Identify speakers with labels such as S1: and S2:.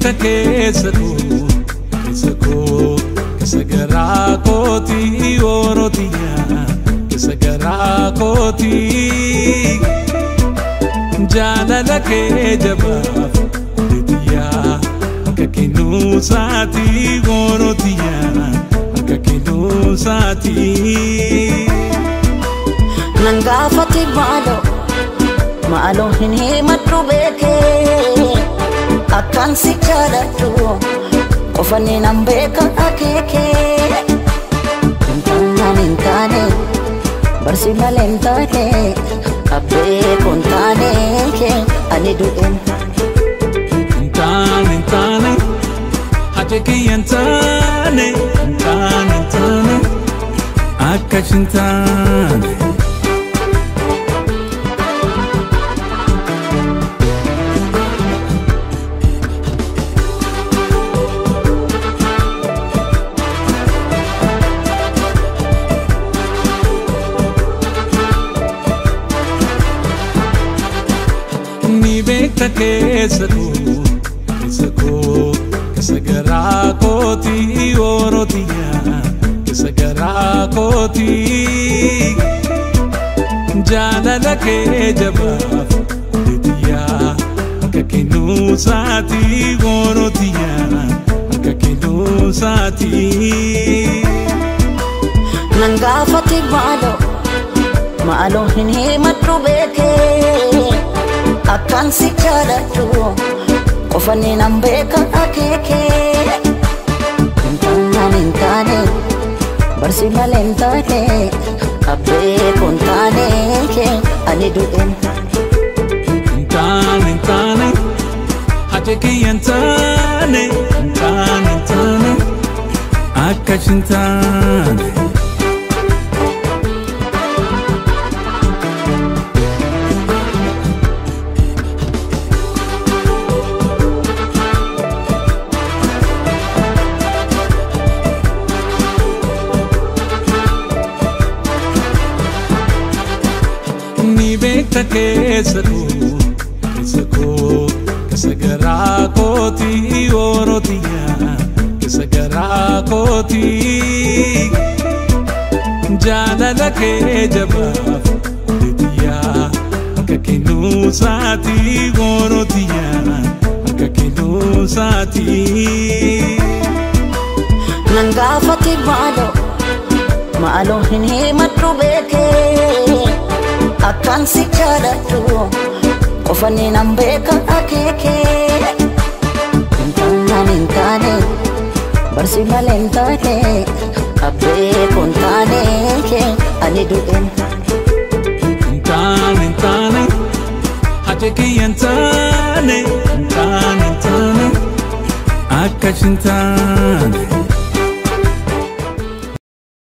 S1: beekta keessa koo keessa koo keessa garaa kooti orootiyaa keessa garaa kooti jaalala kee jabaaf kooletiyaa akka kennuusaati orootiyaa akka kennuusaati.
S2: Nan gaafate maaloo maaloo hin himadhu beekee akkaan si jaaladhu qofani nan beeka akeekee. Hin taane hin taane barsi malee hin taane abbee kun taane ani du'een.
S1: Hin taane hin taane haja kiyya hin taane hin taane hin taane akkas hin taane. Ni beekta keessa koo keessa koo keessa garaa kooti orootiyaa keessa garaa kooti jaalala kee jabaaf kooletiyaa akka kennuusaati orootiyaa akka kennuusaati.
S2: Nan gaafate maaloo maaloo hin himadhu beekee akkaan si jaaladhu qofani nan beeka akeekee. Hin taane hin taane barsi malee hin taane abbee kun taane ani du'een.
S1: Hin taane hin taane haja kiyya hin taane hin taane hin taane akkas hin taane. Ni beekta keessa koo keessa koo keessa garaa kooti orootiyaa keessa garaa kooti jaalala kee jabaaf kooletiyaa akka kennuusaati orootiyaa akka kennuusaati.
S2: Nan gaafate maaloo maaloo hin himadhu beekee akkaan si jaaladhu qofani nan beeka akeekee. Hin taane hin taane barsi malee hin taane abbee kun taane ani du'een.
S1: Hin taane hin taane haja kiyya hin taane hin taane hin taane akkas hin taane.